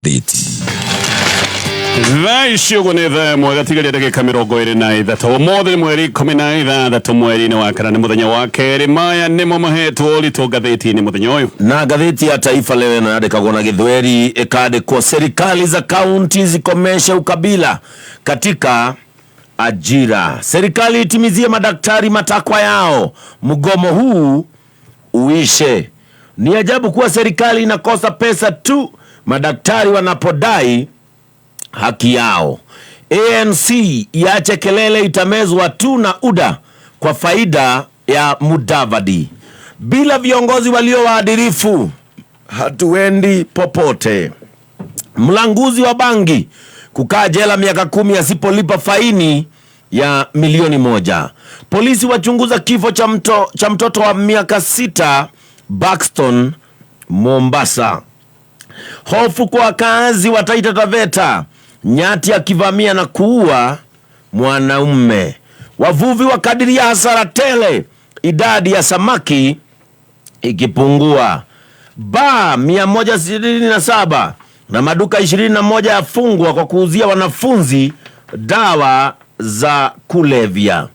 Ngathĩti. Thaa ici ũguo nĩ thaa ĩmwe gatigaria ndagĩka 23. Ũmũthĩ nĩ mweri 16 mweri-inĩ wa kana, nĩ mũthenya wa kerĩ. Maya nĩmo mahetwo ũritũ ngathĩti-inĩ mũthenya ũyũ. Na ngathĩti ya Taifa Leo ĩno yandĩkagwo na Gĩthweri ĩkandĩkwo serikali za kaunti zikomeshe ukabila katika ajira, serikali itimizie madaktari matakwa yao, mgomo huu uishe. Ni ajabu kuwa serikali inakosa pesa tu madaktari wanapodai haki yao. ANC iache kelele, itamezwa tu na UDA kwa faida ya Mudavadi. Bila viongozi walio waadilifu hatuendi popote. Mlanguzi wa bangi kukaa jela miaka 10 asipolipa faini ya milioni 1. Polisi wachunguza kifo cha mtoto wa miaka 6 Buxton, Mombasa. Hofu kwa wakazi wa Taita Taveta, nyati akivamia na kuua mwanaume. Wavuvi wakadiria hasara tele, idadi ya samaki ikipungua. Baa 167 na maduka 21 yafungwa kwa kuuzia wanafunzi dawa za kulevya.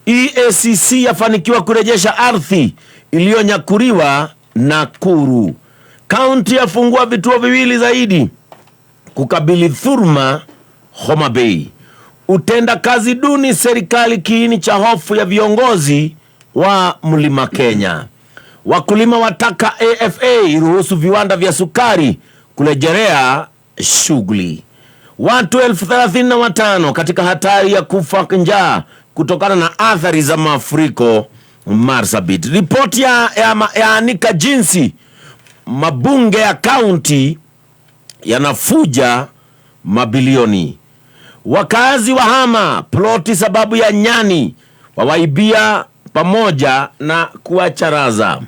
EACC yafanikiwa kurejesha ardhi iliyonyakuliwa Nakuru. Kaunti yafungua vituo viwili zaidi kukabili dhuluma Homa Bay. Utenda kazi duni serikali kiini cha hofu ya viongozi wa Mlima Kenya. Wakulima wataka AFA iruhusu viwanda vya sukari kurejelea shughuli. Watu 35,000 katika hatari ya kufa njaa kutokana na athari za mafuriko Marsabit. Ripoti yaanika jinsi mabunge ya kaunti yanafuja mabilioni. Wakazi wahama ploti sababu ya nyani wawaibia pamoja na kuwacharaza.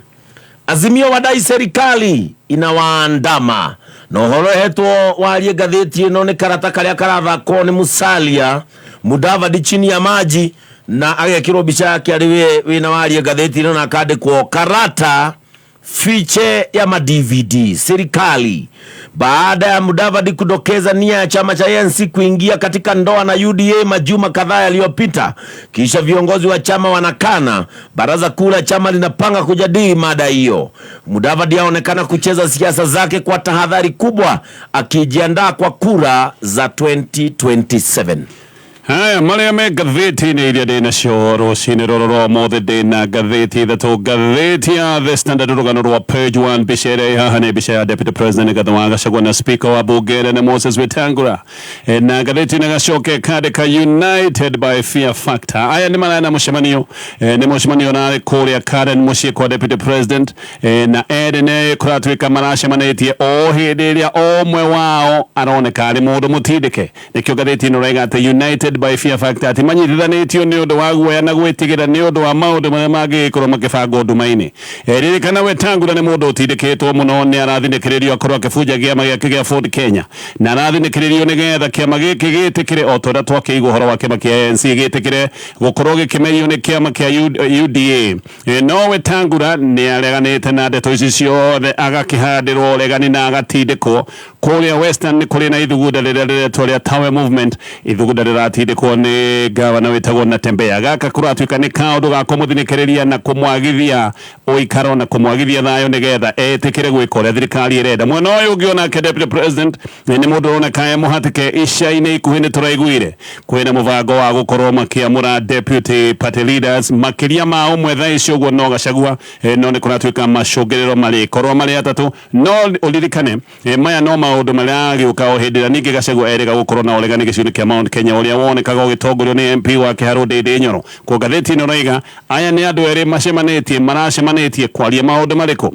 Azimio wadai serikali inawaandama. Na ũhoro hetwo warie ngathĩti ĩno nĩ karata karĩa karathakwo nĩ Musalia Mudavadi chini ya maji na agekĩrwo mbica yake arĩ wĩna warie ngathĩti ĩno na akandĩkwo karata fiche ya ma DVD serikali baada ya Mudavadi kudokeza nia ya chama cha ANC kuingia katika ndoa na UDA majuma kadhaa yaliyopita, kisha viongozi wa chama wanakana. Baraza kuu la chama linapanga kujadili mada hiyo. Mudavadi aonekana kucheza siasa zake kwa tahadhari kubwa, akijiandaa kwa kura za 2027. Haya marĩa me ngathĩti-inĩ iria ndĩ nacio rũcinĩ rũrũ rwa ũmũthĩ, ndĩ na ngathĩti ithatũ. Ngathĩti ya The Standard, rũgano rwa page 1, mbica ĩrĩa ĩ haha nĩ mbica ya Deputy President Rigathi wa Gachagua na Speaker wa bunge ĩrĩa nĩ Moses Wetangula. Na ngathĩti ĩno ĩgacoka ĩkandĩka "United by Fear Factor". Aya nĩ maraya na mũcemanio, nĩ mũcemanio narĩ kũrĩa Karen mũciĩ kwa Deputy President, na erĩ nĩ kũratuĩka maracemanĩtie o hĩndĩ ĩrĩa o ũmwe wao aroneka arĩ mũndũ mũtindĩke. Nĩkĩo ngathĩti ĩno ĩraiga atĩ "United by Fear Factor", atĩ manyitithanĩtio nĩ ũndũ wa guoya na gwĩtigĩra nĩ ũndũ wa maũndũ marĩa mangĩgĩkorwo makĩbangwo nduma-inĩ. Ririkana Wetangula nĩ mũndũ ũtindĩkĩtwo mũno, nĩ arathinĩkĩrĩrio akorwo akĩbunja kĩama gĩake gĩa Ford Kenya, na arathinĩkĩrĩrio nĩgetha kĩama gĩkĩ gĩtĩkĩre, o ta ũrĩa twakĩigua ũhoro wa kĩama kĩa ANC gĩtĩkĩre gũkorwo gĩkĩmerio nĩ kĩama kĩa UDA. No Wetangula nĩ areganĩte na ndeto ici ciothe, agakĩhandĩrwo ũregani na agatindĩkwo. Kũrĩa Western nĩ kũrĩ na ithugunda rĩrĩa rĩretwo rĩa Tawe Movement, ithugunda rĩratindĩkwo nĩ gavana wĩtagwo Natembeya. Gaka kũratuĩka nĩ kaũndũ ga kũmũthinĩkĩrĩria na kũmwagithia ũikaro na kũmwagithia thayũ nĩgetha etĩkĩre gwĩka ũrĩa thirikari ĩrenda. Mwena ũyũ ũngĩ onake Deputy President nĩ mũndũ ũroneka e mũhatĩke. Ica-inĩ ikuhĩ nĩ tũraiguire kwĩna mũbango wa gũkorwo makĩamũra deputy party leaders makĩria ma ũmwe. Thaa ici ũguo no Gachagua, no nĩ kũratuĩka macũngĩrĩro marĩkorwo marĩ atatũ. No ũririkane, maya no maũndũ maragĩũka o hĩndĩ ĩrĩa ningĩ Gachagua erĩga gũkorwo na ũregani gĩcigo-inĩ kĩa Mount Kenya ũrĩa wonekaga ũgĩtongorio nĩ MP wa Kĩharũ Ndĩndĩ Nyoro. Kwa ngathĩti ĩno ĩraiga aya nĩ andũ erĩ macemanĩtie, maracemanĩtie kwaria maũndũ marĩkũ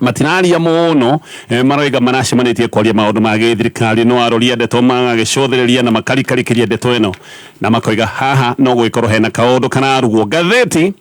matiraria mũno. Maroiga maracemanĩtie kwaria maũndũ ma gĩthirikari, no aroria ndeto magagĩcũthĩrĩria na makarikarikĩria ndeto ĩno na makoiga haha no gũgĩkorwo hena kaũndũ kararugwo. Ngathĩti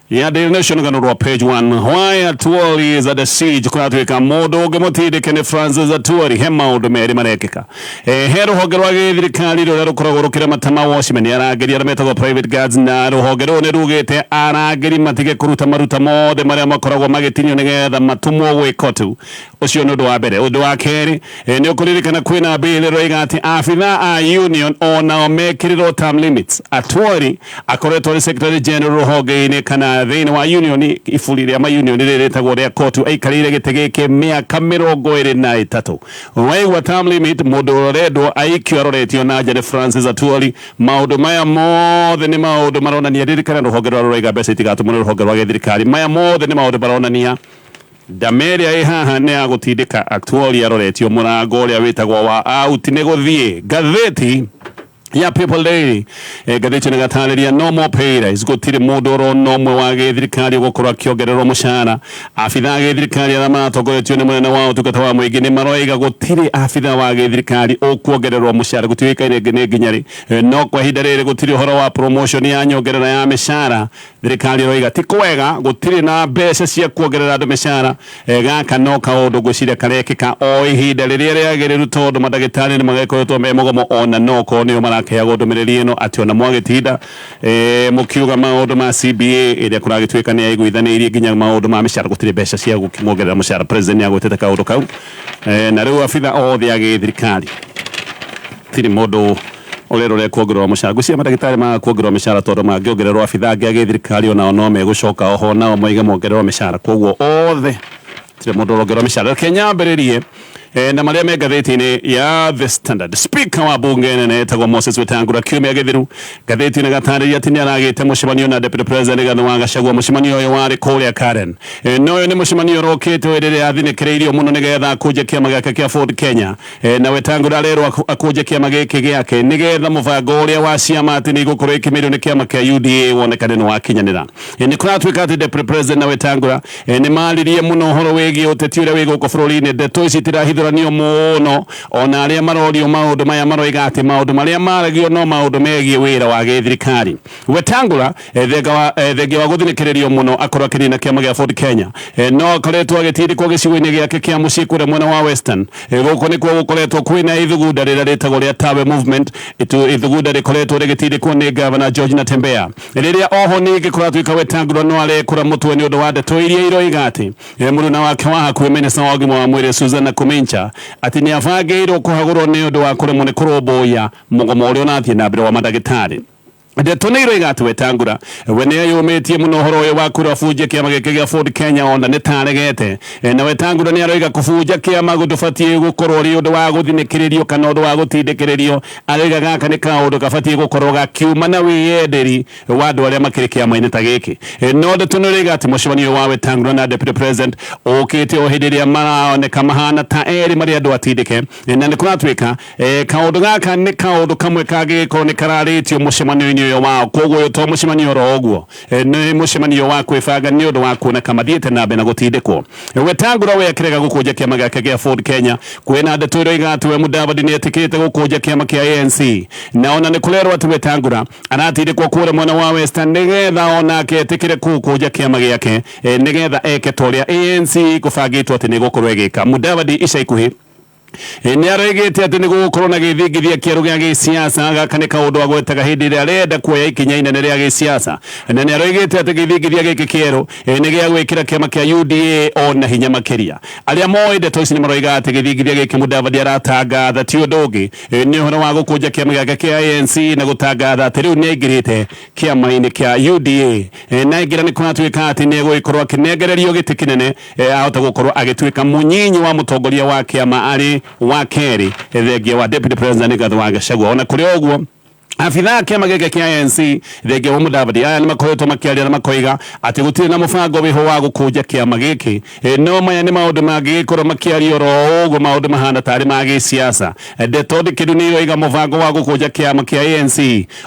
Ya Daily Nation, rũgano rwa page 1, why Atwoli is at siege. Kũratuĩka mũndũ ũngĩ mũtindĩke nĩ Francis Atwoli. He maũndũ merĩ marekĩka. He rũhonge rwa gĩthirikari rũrĩa rũkoragwo rũkĩramata mawatchman, arangĩri arĩa metagwo private guards, na rũhonge rũrũ nĩ rugĩte arangĩri matige kũruta maruta mothe marĩa makoragwo magĩtinio nĩgetha matũmwo gwĩ kotu. Ũcio nĩ ũndũ wa mbere. Ũndũ wa kerĩ, nĩ ũkũririkana kwĩna bill ĩroiga atĩ abithaa a union onao mekĩrĩrwo term limits. Atwoli akoretwo arĩ secretary general rũhonge-inĩ kana thĩinĩ wa union, iburi rĩa ma union rĩrĩ rĩtagwo rĩa COTU, aikarĩire gĩtĩ gĩkĩ mĩaka 23. Waigua term limit, mũndũ ũrendwo aikio aroretio na nja nĩ Francis Atwoli. Maũndũ maya mothe nĩ maũndũ maronania, ririkana rũhonge rwa rũraiga mbeca itigatũmwo nĩ rũhonge rwa gĩthirikari, maya mothe nĩ maũndũ maronania ndama ĩrĩa ĩ haha nĩ ya gũtindĩka Atwoli aroretio mũrango ũrĩa wĩtagwo wa out nĩ gũthiĩ. Ngathĩti ya People Daily, ngathĩti nĩ gatarĩria no more pay rise, gũtirĩ mũndũ orona ũmwe wa gĩthirikari ũgũkorwo akĩongererwo mũcara. Abithaa a gĩthirikari arĩa maratongoretio nĩ mũnene wa ũtungata wa mũingĩ nĩ maroiga gũtirĩ abithaa wa gĩthirikari ũkuongererwo mũcara. Gũtiũĩkaine nĩ nginya rĩ, no kwa ihinda rĩrĩ gũtirĩ ũhoro wa promotion ya nyongerera ya mĩcara. Thirikari ĩroiga ti kwega, gũtirĩ na mbeca cia kuongerera andũ mĩcara. Gaka no kaũndũ ngwĩciria karekĩka o ihinda rĩrĩa rĩagĩrĩru, tondũ mandagĩtarĩ nĩ magĩkoretwo me mũgomo, ona no korwo nĩo marakeagwo ndũmĩrĩri ĩno atĩ ona mwagĩtinda mũkiuga maũndũ ma CBA ĩrĩa kũragĩtuĩka nĩ yaiguithanĩirie nginya maũndũ ma mĩcara, gũtirĩ mbeca cia gũkĩmuongerera mũcara. President nĩ agwetete kaũndũ kau, na rĩu abitha othe a gĩthirikari tirĩ mũndũ ũrerwo kuongererwo mũcara. Ngwĩciria mandagĩtarĩ maga kuongererwo mĩcara tondũ mangĩongererwo, abitha angĩ a gĩthirikari onao no megũcoka oho nao moige mongererwo mĩcara, koguo othe tirĩ mũndũ ũrongererwo mĩcara. Reke nyambĩrĩrie na marĩa me ngathĩti-inĩ ya The Standard. Speaker wa bunge nene etagwo Moses Wetangula, kiumia gĩthiru ngathĩti-inĩ gatarĩria atĩ nĩ aragĩte mũcemanio na Deputy President Rigathi wa Gachagua. Mũcemanio ũyũ warĩ kũrĩa Karen. No ũyũ nĩ mũcemanio ũrokĩte rĩrĩa athinĩkĩrĩirio mũno nĩgetha akũnje kĩama gĩake kĩa Ford Kenya. Na Wetangula arerwo akũnje kĩama gĩkĩ gĩake nĩgetha mũbango ũrĩa wa ciama atĩ nĩ igũkorwo ikĩmĩrio nĩ kĩama kĩa UDA wonekane nĩ wakinyanĩra. Nĩ kũratuĩka atĩ Deputy President na Wetangula nĩ maririe mũno ũhoro wĩgiĩ ũteti ũrĩa wĩ gũkũ bũrũri-inĩ. Ndeto ici itirahithũranio mũno, ona arĩa marorio maũndũ maya maroiga atĩ maũndũ marĩa maragio no maũndũ megiĩ wĩra wa gĩthirikari. Wetangula, thengia wa gũthinĩkĩrĩrio mũno akorwo akĩnina kĩama gĩa Ford Kenya, no akoretwo agĩtindĩkwo gĩcigo-inĩ gĩake kĩa mũciĩ kũrĩa mwena wa Western. Gũkũ nĩkuo gũkoretwo kwĩna ithugunda rĩrĩa rĩtagwo rĩa Tawe Movement, ithugunda rĩkoretwo rĩgĩtindĩkwo nĩ Gavana George Natembeya, rĩrĩa oho ningĩ kũratuĩka Wetangula no arekũra mũtwe nĩ ũndũ wa ndeto iria iroiga atĩ mũruna wake wa hakuhĩ, minister wa ũgima wa mwĩrĩ Susan Nakhumicha, atĩ nĩ abangĩirwo kũhagũrwo nĩ ũndũ wa kũremwo nĩ kũrũmbũiya mũgomo ũrĩa ũrathiĩ na mbere wa mandagĩtarĩ. Ndeto nĩ iroiga atĩ Wetangula we nĩ eyũmĩtie mũno ũhoro ũyũ wa kwĩrwo abunje kĩama gĩkĩ gĩa Ford Kenya, ona nĩ taregete. Na Wetangula nĩ aroiga kũbunja kĩama gũtũbatiĩ gũkorwo ũrĩ ũndũ wa gũthinĩkĩrĩrio kana ũndũ wa gũtindĩkĩrĩrio. Aroiga gaka nĩ kaũndũ gabatiĩ gũkorwo gakiuma na wĩyenderi wa andũ arĩa makĩrĩ kĩama-inĩ ta gĩkĩ. No ndeto nĩ ĩroiga atĩ mũcemanio ũyũ wa Wetangula na Deputy President ũkĩte o hĩndĩ ĩrĩa maroneka mahana ta erĩ marĩ andũ atindĩke. Na nĩ kũratuĩka kaũndũ gaka nĩ kaũndũ kamwe kangĩgĩkorwo nĩ kararĩtio mũcemanio-inĩ ũyũ wao, koguo ũyũ to mũcemanio oro ũguo, nĩ mũcemanio wa kwĩbanga nĩ ũndũ wa kuoneka mathiĩte na mbere na gũtindĩkwo. Wetangula we akĩrega gũkũnja kĩama gĩake gĩa Ford Kenya. Kwĩna ndeto ĩroiga atĩ we Mudavadi nĩ etĩkĩrĩte gũkũnja kĩama kĩa ANC, na ona nĩ kũrerwo atĩ Wetangula aratindĩkwo kũrĩa mwena wa Western nĩgetha onake etĩkĩre gũkũnja kĩama gĩake, nĩgetha eke ta ũrĩa ANC kũbangĩtwo atĩ nĩ ĩgũkorwo ĩgĩka. Mudavadi ica ikuhĩ nĩ aroigĩte atĩ nĩ gũgũkorwo na gĩthingithia kĩerũ gĩa gĩsiasa. Gaka nĩ kaũndũ agwetaga hĩndĩ ĩrĩa arenda kuoya ikinya inene rĩa gĩsiasa, na nĩ aroigĩte atĩ gĩthingithia gĩkĩ kĩerũ nĩ gĩa gwĩkĩra kĩama kĩa UDA ona hinya makĩria. Arĩa moĩ ndeto ici nĩ maroiga atĩ gĩthingithia gĩkĩ Mudavadi aratangatha ti ũndũ ũngĩ, nĩ ũhoro wa gũkũnja kĩama gĩake kĩa ANC na gũtangatha atĩ rĩu nĩ aingĩrĩte kĩama-inĩ kĩa UDA. Na aingĩra nĩ kũratuĩka atĩ nĩ egũgĩkorwo akĩnengererio gĩtĩ kĩnene, ahota gũkorwo agĩtuĩka mũnyinyi wa mũtongoria wa kĩama arĩ wa kerĩ thengia wa Deputy President Rigathi wa Gachagua. Ona kũrĩ ũguo, abithaa kĩama gĩkĩ kĩa ANC thengia wa Mudavadi aya nĩ makoretwo makĩaria na makoiga atĩ gũtirĩ na mũbango wĩho wa gũkũnja kĩama gĩkĩ. No maya nĩ maũndũ mangĩgĩkorwo makĩario oro ũguo, maũndũ mahana tarĩ ma gĩsiasa. Ndeto ndikĩru nĩ iroiga mũbango wa gũkũnja kĩama kĩa ANC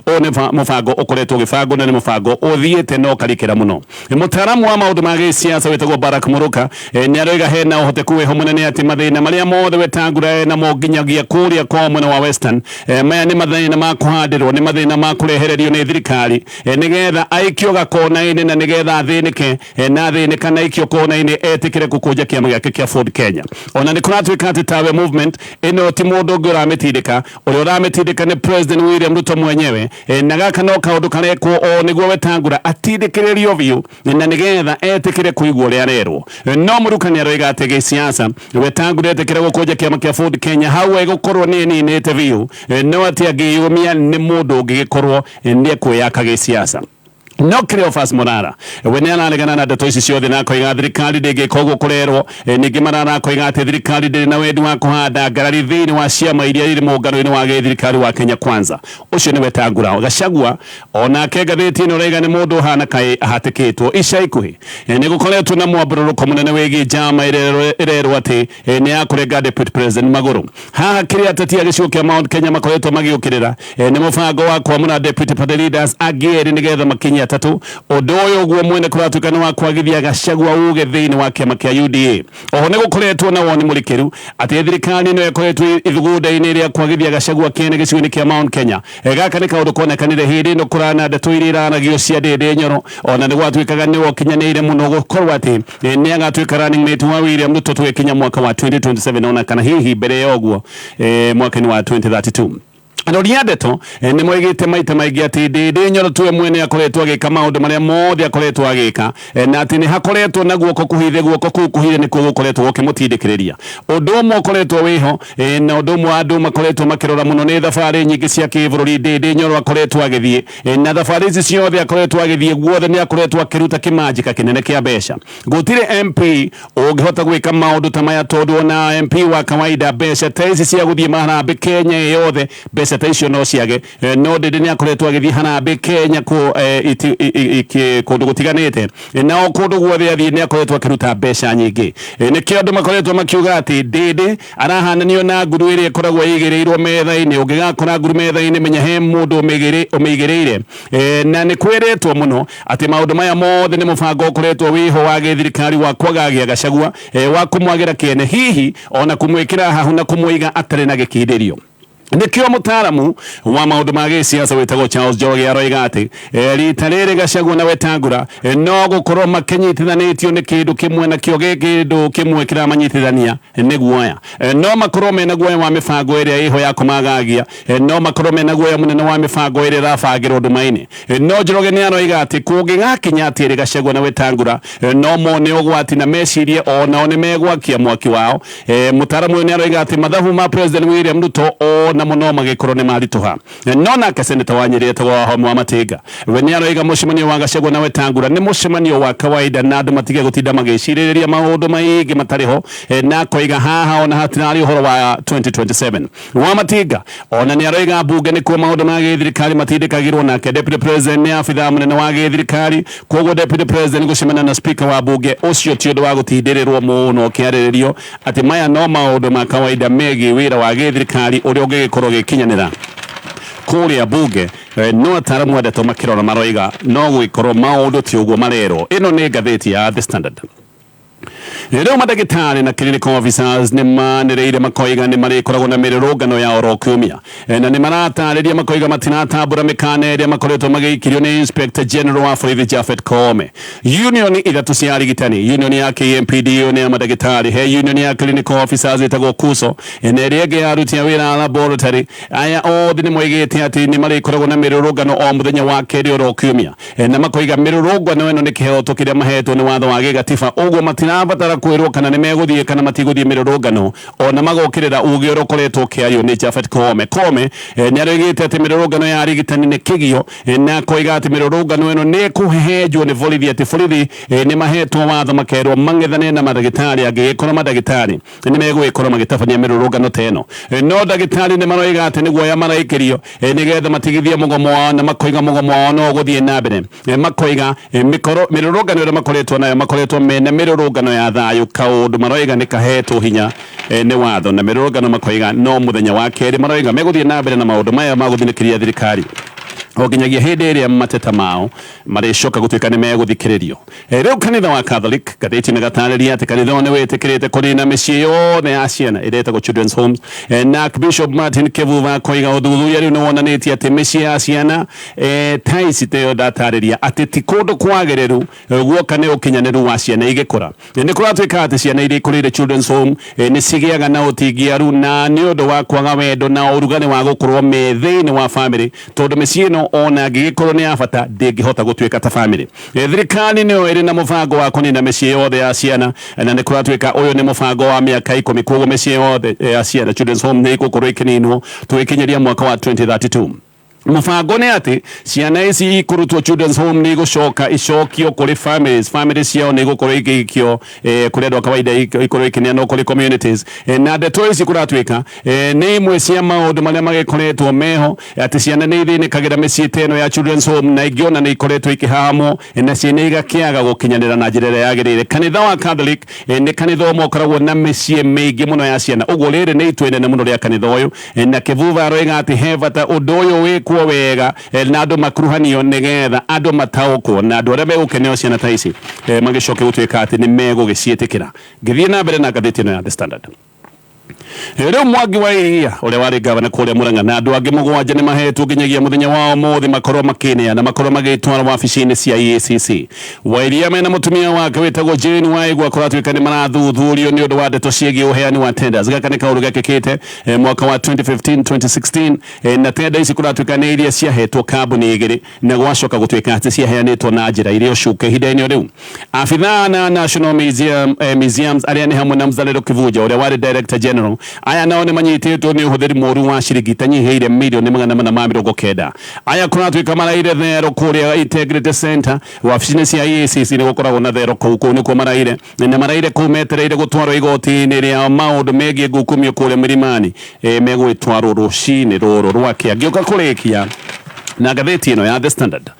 ũyũ nĩ mũbango ũkoretwo ũgĩbangwo na nĩ mũbango ũthiĩte na ũkarikĩra mũno. Mũtaaramu wa maũndũ ma gĩsiasa wĩtagwo Barack Muruka nĩ aroiga hena ũhoteku wĩho mũnene atĩ mathĩna marĩa mothe Wetangula enamo nginyagia kũrĩa kwa mwena wa Western, maya nĩ mathĩna ma kũhandĩrĩrwo. gũtindĩkĩrĩrwo nĩ mathĩna ma kũrehererio nĩ thirikari nĩgetha aikio gakona-inĩ na nĩgetha athĩnĩke, na athĩnĩka na aikio kona-inĩ etĩkĩre gũkũnja kĩama gĩake kĩa Ford Kenya. Ona nĩ kũratuĩka atĩ tawe movement ĩno ti mũndũ ũngĩ ũramĩtindĩka, ũrĩa ũramĩtindĩka nĩ President William Ruto mwenyewe, na gaka no kaũndũ karekwo o nĩguo Wetangula atindĩkĩrĩrio biũ na nĩgetha etĩkĩre kũigua ũrĩa arerwo. No Mũruka nĩ aroiga atĩ gĩsiasa Wetangula etĩkĩre gũkũnja kĩama kĩa Ford Kenya hau egũkorwo nĩ eninĩte biũ, no atĩ angĩyũmia nĩ mũndũ ũngĩgĩkorwo nĩ ekwĩyaka gĩsiasa. No Cleophas Morara we nĩ araregana na ndeto ici ciothe na akoiga thirikari ndĩngĩka ũguo kũrerwo. Ningĩ Marara akoiga atĩ thirikari ndĩrĩ na wendi wa kũhanda ngarari thĩinĩ wa ciama iria irĩ mũũngano-inĩ wa gĩthirikari wa Kenya Kwanza. Ũcio nĩ Wetangula. Gachagua onake ngathĩti ĩno ĩraiga nĩ mũndũ ũhana kaĩ ahatĩkĩtwo. Ica ikuhĩ nĩ gũkoretwo na mwambũrũrũko mũnene wĩgiĩ njama ĩrĩa ĩrerwo atĩ nĩ ya kũrenga Deputy President magũrũ. Haha kĩrĩa ateti a gĩcigo kĩa Mount Kenya makoretwo magĩũkĩrĩra nĩ mũbango wa kwamũra Deputy Party Leaders angĩ erĩ nĩgetha makinye atatũ. Ũndũ ũyũ ũguo mwene kũratuĩka nĩ wa kwagithia Gachagua uge thĩinĩ wa kĩama kĩa UDA. Oho nĩ gũkoretwo na woni mũrikĩru atĩ thirikari nĩyo ĩkoretwo ithugunda-inĩ rĩa kwagithia Gachagua kĩene gĩcigo-inĩ kĩa Mount Kenya. Gaka nĩ kaũndũ konekanire hĩndĩ ĩno kũrana ndeto iria iranagio cia Ndĩndĩ Nyoro, ona nĩ gwatuĩkaga nĩwe ũkinyanĩire mũno gũkorwo atĩ nĩ agatuĩka running mate wa William Ruto tũgĩkinya mwaka wa 2027 ona kana hihi mbere ya ũguo mwaka-inĩ wa 2032. Arori a ndeto nĩ moigĩte maita maingĩ atĩ Ndĩndĩ Nyoro tiwe mwene akoretwo agĩka maũndũ marĩa mothe akoretwo agĩka, na atĩ nĩ hakoretwo na guoko kũhithe, guoko kũu kũhithe nĩkuo gũkoretwo gũkĩmũtindĩkĩrĩria. Ũndũ ũmwe ũkoretwo wĩho, na ũndũ ũmwe andũ makoretwo makĩrora mũno nĩ thabarĩ nyingĩ cia kĩbũrũri Ndĩndĩ Nyoro akoretwo agĩthiĩ, na thabarĩ ici ciothe akoretwo agĩthiĩ guothe nĩ akoretwo akĩruta kĩmanjĩka kĩnene kĩa mbeca. Gũtirĩ MP ũngĩhota gwĩka maũndũ ta maya tondũ ona MP wa kawaida mbeca ta ici cia gũthiĩ maharambĩ Kenya ĩ yothe mbeca ta icio no ciage. No Ndĩndĩ nĩ akoretwo agĩthiĩ harambĩ Kenya kũndũ gũtiganĩte, na o kũndũ guothe athiĩ nĩ akoretwo akĩruta mbeca nyingĩ. Nĩkĩo andũ makoretwo makiuga atĩ Ndĩndĩ arahananio na nguru ĩrĩa ĩkoragwo ĩigĩrĩirwo metha-inĩ. Ũngĩgakora nguru metha-inĩ menya he mũndũ ũmĩigĩrĩire. Na nĩ kwĩrĩtwo mũno atĩ maũndũ maya mothe nĩ mũbango ũkoretwo wĩho wa gĩthirikari wa kwagagia Gachagua, wa kũmwagĩra kĩene, hihi ona kũmwĩkĩra hahu na kũmũiga atarĩ na gĩkindĩrio. Nĩkĩo mũtaaramu wa maũndũ ma gĩsiasa wĩtagwo Charles Njoroge aroiga atĩ rita rĩrĩ Gachagua na Wetangula no gũkorwo makĩnyitithanĩtio nĩ kĩndũ kĩmwe, nakĩo gĩ kĩndũ kĩmwe kĩramanyitithania nĩ guoya. No makorwo mena guoya wa mĩbango ĩrĩa ĩho ya kũmagagia, no makorwo mena guoya mũnene wa mĩbango ĩrĩa ĩrabangĩrwo nduma-inĩ. No Njoroge nĩ aroiga atĩ kũngĩgakinya atĩ ĩrĩ Gachagua na Wetangula no mone ũgwati na mecirie o nao nĩ megwakia mwaki wao. Mũtaaramu ũyũ nĩ aroiga atĩ mathabu ma President William Ruto o namo no magĩkorwo nĩ maritũha. No nake Senator wa Nyĩrĩ etagwo Wahome wa Matinga we nĩ aroiga mũcemanio wa Gachagua na Wetangula nĩ mũcemanio wa kawaida na andũ matige gũtinda magĩcirĩrĩria maũndũ maingĩ matarĩ ho, na akoiga haha ona hatirarĩ ũhoro wa 2027. Wa Matinga ona nĩ aroiga mbunge nĩkuo maũndũ ma gĩthirikari matindĩkagĩrwo, nake Deputy President nĩ abithaa mũnene wa gĩthirikari, koguo Deputy President gũcemania na Speaker wa mbunge ũcio ti ũndũ wa gũtindĩrĩrwo mũno ũkĩarĩrĩrio atĩ maya no maũndũ ma kawaida megiĩ wĩra wa gĩthirikari ũrĩa ũngĩgĩkorwo ũgĩkinyanĩra kũrĩa mbunge. No ataramu a ndeto makĩrora maroiga no gũgĩkorwo maũndũ ti ũguo marerwo. Ĩno nĩ ngathĩti ya The Standard. Rĩu mandagĩtarĩ na clinical officers nĩ manĩrĩire makoiga nĩ marĩkoragwo na mĩrũrũngano ya oro kiumia, na nĩ maratarĩria makoiga matiratambũra mĩkana ĩrĩa makoretwo magĩikirio nĩ Inspector General wa borithi Japhet Koome. Union ithatũ cia arigitani, union ya KMPDU nĩ ya mandagĩtarĩ, he union ya clinical officers ĩtagwo KUSO, na ĩrĩa ĩngĩ ya aruti a wĩra a laboratory. Aya othe nĩ moigĩte atĩ nĩ marĩkoragwo na mĩrũrũngano o mũthenya wa kerĩ oro kiumia, na makoiga mĩrũrũngano ĩno nĩ kĩhoto kĩrĩa mahetwo nĩ watho wa gĩgatiba, ũguo matirabatara kwĩrwo kana nĩ megũthiĩ kana matigũthiĩ mĩrũrũngano, ona magokĩrĩra uge ũrĩa ũkoretwo ũkĩario nĩ Japhet Koome. Koome nĩ aroigĩte atĩ mĩrũrũngano ya arigitani nĩ kĩgio, na akoiga atĩ mĩrũrũngano ĩno nĩ ĩkũhehenjwo nĩ borithi, atĩ borithi nĩ mahetwo watho makerwo mang'ethane na mandagĩtarĩ angĩgĩkorwo mandagĩtarĩ nĩ megũgĩkorwo magĩtabania mĩrũrũngano ta ĩno. No ndagĩtarĩ nĩ maroiga atĩ nĩ guoya maraikĩrio nĩgetha matigithie mũgomo wao, na makoiga mũgomo wao no ũgũthiĩ na mbere. Makoiga mĩrũrũngano ĩrĩa makoretwo nayo makoretwo mena mĩrũrũngano ya thayũ, kaũndũ maroiga nĩ kahetwo hinya nĩ watho, na mĩrũrũngano makoiga no mũthenya wa kerĩ maroiga megũthiĩ na mbere na maũndũ maya ma gũthinĩkĩria thirikari. O nginyagia hĩndĩ ĩrĩa mateta mao marĩcoka gũtuĩka nĩ megũthikĩrĩrio. Rĩu kanitha wa Catholic, ngathĩti nĩ gatarĩria atĩ kanitha ũyũ nĩ wĩtĩkĩrĩte kũnina mĩciĩ yothe ya ciana ĩrĩa ĩtagwo children's homes. Na Archbishop Martin Kĩbuba akoiga ũthuthuria rĩu nĩ wonanĩtie atĩ mĩciĩ ya ciana ta ici ta ĩyo ndatarĩria atĩ ti kũndũ kwagĩrĩru guoka nĩ ũkinyanĩru wa ciana igĩkũra. Nĩ kũratuĩka atĩ ciana iria ikũrĩire children's home nĩ cigĩaga na ũtingiaru na nĩ ũndũ wa kwaga wendo na ũrugarĩ wa gũkorwo me thĩinĩ wa famĩlĩ, tondũ mĩciĩ ĩno ona ĩngĩgĩkorwo nĩ ya bata ndĩngĩhota gũtuĩka ta famĩlĩ. Thirikari nĩyo ĩrĩ na mũbango wa kũnina mĩciĩ yothe ya ciana, na nĩ kũratuĩka ũyũ nĩ mũbango wa mĩaka 10, koguo mĩciĩ yothe ya ciana children's home nĩ ĩgũkorwo ĩkĩninwo tũgĩkinyĩria mwaka wa 2032. Mũbango nĩ atĩ ciana ici ikũrutwo children's home nĩ igũcoka icokio kũrĩ families, families ciao nĩ igũkorwo igĩikio kũrĩ andũ a kawaida, ikorwo ikĩneanwo kũrĩ communities. Na ndeto ici kũratuĩka nĩ imwe cia maũndũ marĩa magĩkoretwo meho atĩ ciana nĩ ithĩnĩkagĩra mĩciĩ ta ĩno ya children's home, na ingĩ ona nĩ ikoretwo ikĩhahamwo na ciana igakĩaga gũkinyanĩra na njĩra ĩrĩa yagĩrĩire. Kanitha wa Catholic nĩ kanitha ũmwe ũkoragwo na mĩciĩ mĩingĩ mũno ya ciana, ũguo rĩrĩ nĩ itua inene mũno rĩa kanitha ũyũ. Na Kĩbuba aroiga atĩ he bata ũndũ ũyũ wĩkwo wega na andũ makuruhanio nĩgetha andũ mataũkwo na andũ arĩa megũkeneo ciana ta ici magĩcoke gũtuĩka atĩ nĩ megũgĩciĩtĩkĩra. Ngĩthiĩ na mbere na ngathĩti ĩno ya The Standard. Rĩu Mwangi wa Iria ũrĩa warĩ gavana kũrĩa Murang'a na andũ angĩ 7 nĩ mahetwo nginyagia mũthenya wa ũmũthĩ makorwo makĩneana makorwo magĩtwara wabici-inĩ cia EACC. Wairia mena mũtumia wake wĩtagwo Jane Waigua kũratuĩka nĩ marathuthurio nĩ ũndũ wa ndeto ciĩgiĩ ũheani wa tenders. Gaka nĩ kaũndũ gekĩkĩte mwaka wa 2015-2016, na tenda ici kũratuĩka nĩ iria ciahetwo kambuni igĩrĩ na gwacoka gũtuĩka atĩ ciaheanĩtwo na njĩra irĩ ũcuke ihinda-inĩ rĩu. Abithaa na National Museum, Museums arĩa nĩ hamwe na Mzalendo Kivuja ũrĩa warĩ Director General, aya nao nĩ manyitĩtwo nĩ ũhũthĩri mũru wa ciringi itanyihĩire mirioni 490. Aya kũratuĩka maraire thero kũrĩa Integrity Center, wabici-inĩ cia EACC nĩ gũkoragwo na thero kũu, kũu nĩkuo maraire, na maraire kũu metereire gũtwarwo igoti-inĩ rĩa maũndũ megiĩ ngukumio kũrĩa Milimani, megũgĩtwarwo rũcinĩ rũrũ rwake. Ngĩũka kũrĩkia na ngathĩti ĩno ya The Standard,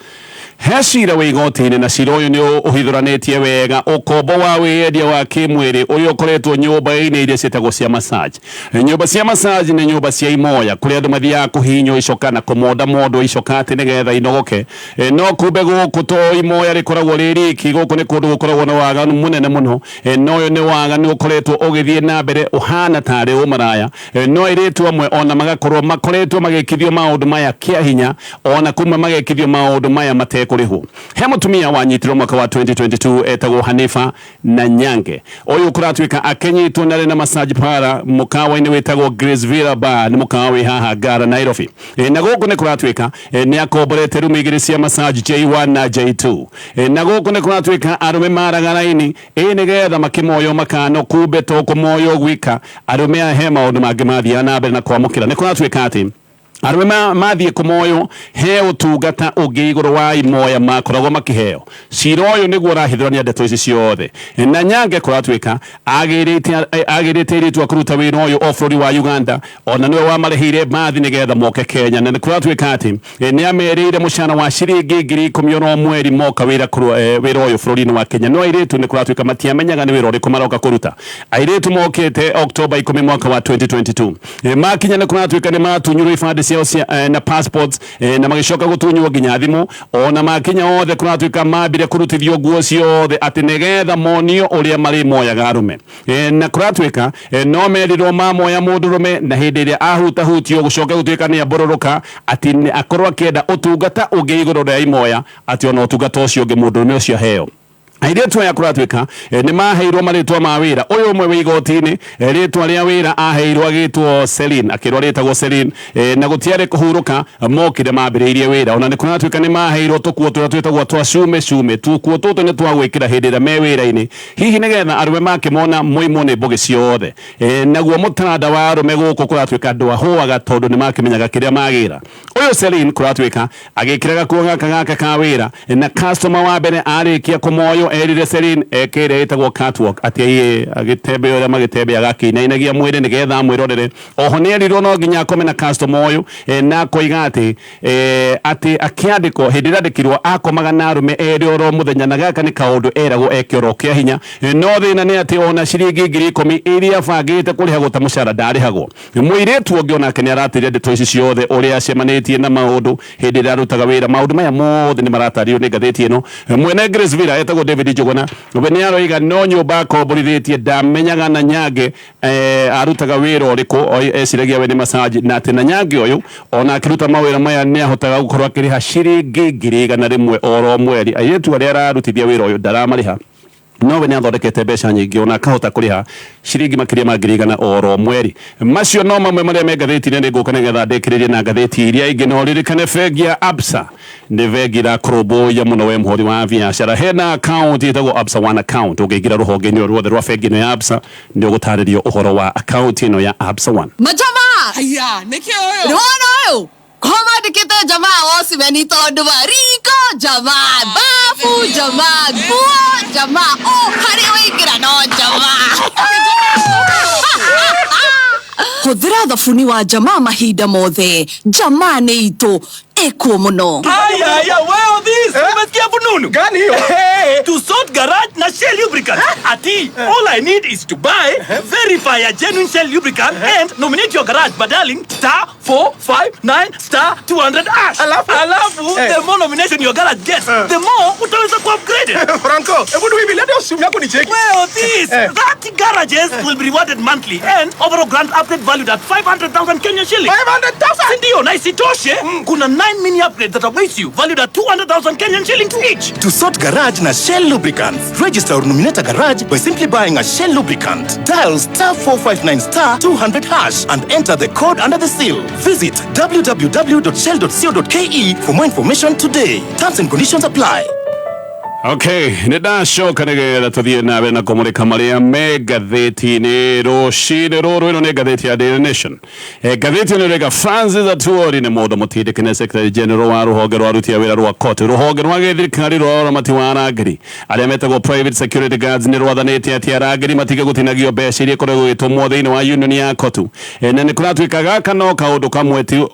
he cira wĩ igoti-inĩ, na cira ũyũ nĩ ũhithũranĩtie wega ũkombo wa wĩyendia wa kĩmwĩrĩ ũrĩa ũkoretwo nyũmba-inĩ iria ciĩtagwo cia massage. Nyũmba cia massage nĩ nyũmba cia imoya kũrĩa andũ mathiaga kũhihinywo icoka na kũmonda mondwo icoka atĩ nĩgetha inogoke. No kumbe gũkũ to imoya rĩkoragwo rĩ riki, gũkũ nĩ kũndũ gũkoragwo na waganu mũnene mũno. Na ũyũ nĩ waganu ũkoretwo ũgĩthiĩ na mbere ũhana tarĩ ũmaraya. No airĩtu amwe ona magakorwo makoretwo magĩkithio maũndũ maya kĩa hinya, ona kuma magekithio maũndũ maya matekũrĩhwo. He mũtumia wanyitirwo mwaka wa 2022 etagwo Hanifa na Nyange. Ũyũ kũratuĩka akĩnyitwo na arĩ na massage parlour mũkawa-inĩ wĩtagwo Grace Villa Bar, nĩ mũkawa wĩ haha Ngara Nairobi. Na gũkũ nĩ kũratuĩka nĩ akomborete rumu igĩrĩ cia massage J1 na J2. Na gũkũ nĩ kũratuĩka arũme maraga raini ĩ nĩgetha makĩmoywo makano, kumbe to kũmoywo gwika, arũme aya he maũndũ mangĩ mathiaga na mbere na kwamũkĩra. Nĩ kũratuĩka atĩ arũme mathiĩ kũmoywo he ũtungata ũngĩ igũrũ wa imoya makoragwo makĩheo. Cira ũyũ nĩguo ũrahithũrania ndeto ici ciothe. Na Nyange kũratuĩka agĩrĩte airĩtu a kũruta wĩra ũyũ o bũrũri wa Uganda, ona nĩwe wamarĩhĩire mbathi nĩgetha moke Kenya. Na nĩ kũratuĩka atĩ nĩ amerĩire mũcara wa ciringi 10,000 oro mweri moka wĩra ũyũ bũrũri-inĩ wa Kenya. No airĩtu nĩ kũratuĩka matiamenyaga nĩ wĩra ũrĩkũ maroka kũruta. Airĩtu mokĩte Oktoba 10 mwaka wa 2022. Makinya nĩ kũratuĩka nĩ matunyirwo ibandĩ ciao cia na passports, na magĩcoka gũtunywo nginya thimũ. Ona makinya othe kũratuĩka mambire kũrutithio nguo ciothe atĩ nĩgetha monio ũrĩa marĩmoyaga arũme. Na kũratuĩka no merirwo mamoya mũndũrũme, na hĩndĩ ĩrĩa ahutahutio gũcoka gũtuĩka nĩ ambũrũrũka atĩ akorwo akĩenda ũtungata ũngĩ igũrũ rĩa imoya, atĩ ona ũtungata ũcio ũngĩ mũndũrũme ũcio aheo. Airĩtu aya kũratuĩka nĩ maheirwo marĩtwa ma wĩra. Ũyũ ũmwe wĩ igoti-inĩ, rĩtwa rĩa wĩra aheirwo agĩtwo Celine, akĩrwo rĩtagwo Celine, na gũtiarĩ kũhurũka mokire mambĩrĩirie wĩra. Ona nĩ kũratuĩka nĩ maheirwo tũkuo tũrĩa twĩtagwo twa cume cume. Tũkuo tũtũ nĩ twa gwĩkĩra hĩndĩ ĩrĩa me wĩra-inĩ, hihi nĩgetha arũme makĩmona moimwo nĩ mbũgĩ ciothe. Naguo mũtaranda wa arũme gũkũ kũratuĩka ndwahũaga tondũ nĩ makĩmenyaga kĩrĩa magĩra. Ũyũ Celine kũratuĩka agĩkĩra gakuo gaka gake ka wĩra, na customer wa mbere arĩkia kũmoywo erire Celine eke ĩrĩa ĩtagwo catwalk, atĩ agĩtembea ũrĩa magĩtembeaga akĩinainagia mwĩrĩ nĩgetha amwĩrorere. Oho nĩ erirwo no nginya akome na customer ũyũ, na akoiga atĩ atĩ akĩandĩkwo hĩndĩ ĩrĩa andĩkirwo akomaga na arũme erĩ oro mũthenya, na gaka nĩ kaũndũ eragwo eke oro kĩa hinya. No thĩna nĩ atĩ ona ciringi 10,000 iria abangĩte kũrĩhagwo ta mũcara ndarĩhagwo. Mũirĩtu ũngĩ onake nĩ aratĩria ndeto ici ciothe ũrĩa acemanĩtie gũthiĩ na maũndũ hĩndĩ ĩrĩa arutaga wĩra. Maũndũ maya mothe nĩ maratarĩrio nĩ ngathĩti ĩno. Mwene Grace Villa etagwo David Njuguna, we nĩ aroiga no nyũmba akomborithĩtie, ndamenyaga na Nyange arutaga wĩra ũrĩkũ, eciragia we nĩ massage, na atĩ na Nyange ũyũ ona akĩruta mawĩra maya nĩ ahotaga gũkorwo akĩrĩha ciringi 100,000 oro mweri. Airĩtu arĩa ararutithia wĩra ũyũ ndaramarĩha, nowe nĩ athondekete mbeca nyingĩ ona akahota kũrĩha ciringi makĩria ma 100,000 oro mweri. Macio no mamwe marĩa me ngathĩti-inĩ. Nĩ ngũka nĩgetha ndĩkĩrĩrie na ngathĩti iria ingĩ, no ririkane bengi ya Absa nĩ bengi ĩrakũrũmbũiya mũno we mũhũri wa biacara. Hena account ĩtagwo Absa One Account. Ũngĩingĩra rũhonge-inĩ o ruothe rwa bengi ĩno ya Absa nĩ ũgũtarĩrio ũhoro wa account ĩno ya Absa One. Majamaa! Haya, nĩkĩ ũyũ? Nĩwona ũyũ? Ko mandĩkĩte jamaa wocimeni tondũ wa riko jamaa, bafu jamaa, nguo jamaa, o harĩa waingĩra no jamaa. Hũthĩra thabuni wa jamaa mahinda mothe. Jamaa nĩ itũ ĩkuo mũno. Haya, haya, wewe this. Umesikia fununu? Gani hiyo? Hey, to sort garage na Shell lubricant. Ati, all I need is to buy, verify a genuine Shell lubricant and nominate your garage by dialing *459*200#. Alafu? Alafu, the more nomination your garage gets, the more utaweza ku-upgrade. Franco, hebu tu hivi leta simu yako nicheki. Well, this, 30 garages will be rewarded monthly and overall grant upgrade valued at 500,000 Kenyan shillings. 500,000? Ndio, na isitoshe, kuna 9 mini upgrades that await you, valued at 200,000 Kenyan shillings each. To sort garage na Shell Lubricants. Register or nominate a garage by simply buying a Shell lubricant. Dial *459*200# and enter the code under the seal. Visit www.shell.co.ke for more information today. Terms and conditions apply. Okay, nĩ ndacoka nĩgetha tũthiĩ na mbere na kũmũrĩka marĩa me ngathĩti-inĩ rũcinĩ rũrũ. Ĩno nĩ ngathĩti ya Daily Nation. Ngathĩti ĩno ĩrauga Francis Atwoli nĩ mũndũ mũtindĩke nĩ Secretary General wa rũhonge rwa aruti a wĩra rwa COTU, rũhonge rwa gĩthirikari rwa ũramati wa arangĩri arĩa metagwo private security guards. Nĩ rwathanĩte atĩ arangĩri matige gũtinagio mbeca iria ikoragwo igĩtũmwo thĩinĩ wa union ya COTU. Na nĩ kũratuĩka gaka no kaũndũ kamwe tu,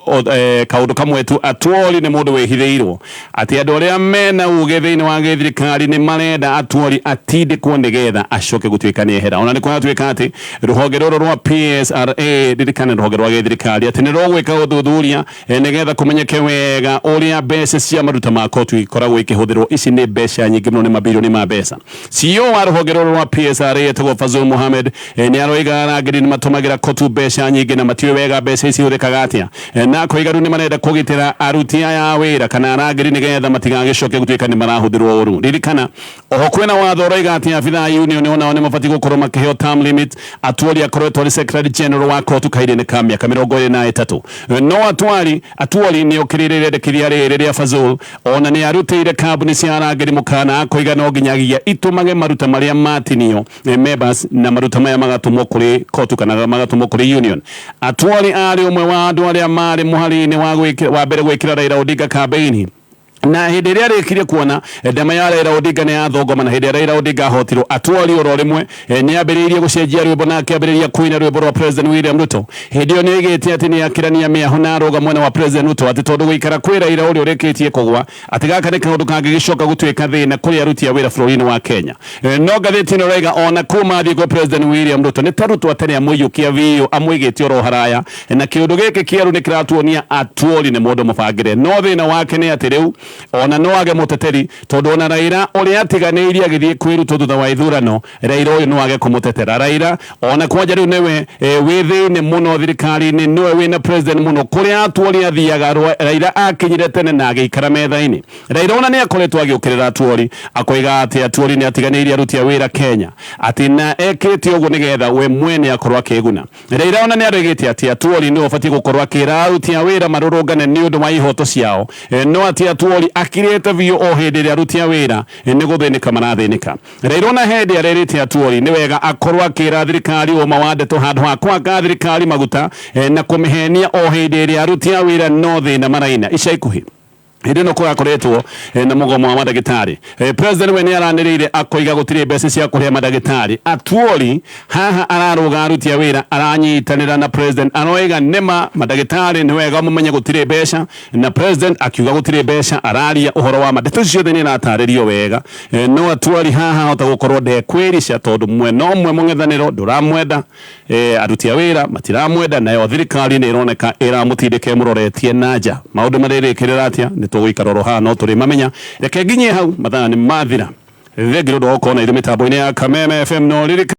kaũndũ kamwe tu. Atwoli nĩ mũndũ wĩhithĩirwo atĩ andũ arĩa mena uge thĩinĩ wa gĩthirikari nĩ marenda Atwoli atindĩkwo nĩgetha acoke gũtuĩka nĩ ehera. Ona nĩ kũratuĩka atĩ rũhonge rũrũ rwa PSRA, ririkane rũhonge rwa gĩthirikari, atĩ nĩ rũgwĩka ũthuthuria nĩgetha kũmenyeke wega ũrĩa mbeca cia maruta ma COTU ikoragwo ikĩhũthĩrwo. Ici nĩ mbeca nyingĩ mũno, nĩ mabirioni ma mbeca. CEO wa rũhonge rũrũ rwa PSRA etagwo Fazul Mohamed, nĩ aroiga arangĩri nĩ matũmagĩra COTU mbeca nyingĩ na matiũĩ wega mbeca ici ihũthĩkaga atĩa. Na akoiga rĩu nĩ marenda kũgitĩra aruti aya a wĩra kana arangĩri nĩgetha matigagĩcoke gũtuĩka nĩ marahũthĩrwo ũru. Ririkana oho kwĩna watho ũroiga atĩ abithaa a union onao nĩ mabatiĩ gũkorwo makĩheo term limit. Atwoli akoretwo arĩ Secretary General wa COTU kahinda-inĩ ka mĩaka 23. No Atwoli nĩ okĩrĩire irendekithia rĩrĩ rĩa Fazul. Ona nĩ arutĩire kambuni cia arangĩri mũkana, akoiga no nginyagia itũmage maruta marĩa matinio members na maruta maya magatũmwo kũrĩ COTU kana magatũmwo kũrĩ union. Atwoli arĩ ũmwe wa andũ arĩa marĩ mũhari-inĩ wa mbere gwĩkĩra Raila Odinga kambĩini, na hĩndĩ ĩrĩa arĩkirie kuona ndama ya Raila Odinga nĩ yathongoma, na hĩndĩ ĩrĩa Raila Odinga ahotirwo, Atwoli oro rĩmwe nĩ ambĩrĩirie gũcenjia rwĩmbo na akĩambĩrĩria kũina rwĩmbo rwa President William Ruto. Hĩndĩ ĩyo nĩ oigĩte atĩ nĩ akĩrania mĩaho na arũga mwena wa President Ruto, atĩ tondũ gũikara kwĩ Raila ũrĩa ũrĩkĩtie kũgwa, atĩ gaka nĩ kaũndũ kangĩgĩcoka gũtuĩka thĩna kũrĩ aruti a wĩra bũrũri-inĩ wa Kenya. No ngathĩti ĩno ĩrauga ona kuma athiĩ kwĩ President William Ruto nĩ ta Ruto atarĩ amũiyũkia biũ, amũigĩte oro haraya, na kĩũndũ gĩkĩ kĩerũ nĩ kĩratuonia Atwoli nĩ mũndũ mũbangĩre. No thĩna wake nĩ atĩ rĩu ona no age mũteteri, tondũ ona Raila ũrĩa atiganĩirie agĩthiĩ kwĩ Ruto thutha wa ithurano, Raila ũyũ no age kũmũtetera. Raila ona kwanja rĩu nĩwe wĩ thĩinĩ mũno thirikari-inĩ, nĩwe wĩna president mũno. Kũrĩa Atwoli athiaga, Raila akinyire tene na agĩikara metha-inĩ. Raila ona nĩ akoretwo agĩũkĩrĩra Atwoli, akoiga atĩ Atwoli nĩ atiganĩirie aruti a wĩra Kenya, atĩ na ekĩte ũguo nĩgetha we mwene akorwo akĩguna. Raila ona nĩ aroigĩte atĩ Atwoli nĩwe ũbatiĩ gũkorwo akĩra aruti a wĩra marũrũngane nĩ ũndũ wa ihoto ciao, no atĩ Atwoli akirĩte biũ o hĩndĩ ĩrĩa aruti a wĩra nĩ gũthĩnĩka marathĩnĩka. Raila ona hĩndĩ arerĩte Atwoli nĩ wega akorwo akĩra thirikari ũma wa ndeto handũ ha kwaka thirikari maguta na kũmĩhenia o hĩndĩ ĩrĩa aruti a wĩra no thĩna maraina. Ica ikuhĩ Hĩndĩ ĩno kũrakoretwo na mũgomo wa mandagĩtarĩ, president we nĩ aranĩrĩire akoiga gũtirĩ mbeca cia kũrĩha mandagĩtarĩ. Atuoli haha ararũga aruti a wĩra aranyitanĩra na president, aroiga nĩma mandagĩtarĩ nĩ wega mũmenye gũtirĩ mbeca, na president akiuga gũtirĩ mbeca araria ũhoro wa ma. Ndeto ciothe nĩ iratarĩrio wega, no Atuoli haha hota gũkorwo ndekwĩrica tondũ mwena ũmwe mũng'ethanĩro ndũramwenda, aruti a wĩra matiramwenda, nayo thirikari nĩ ĩroneka ĩramũtindĩka ĩmũroretie na nja. Maũndũ marĩrĩkĩrĩra atĩa nĩ tũgũikara oro haha no tũrĩmamenya. Reke nginyie hau, mathaa nĩ mathira. Thengi nĩ ũndũ wa gũkorwo na ithuĩ mĩtambo-inĩ ya Kameme FM, no ririkana.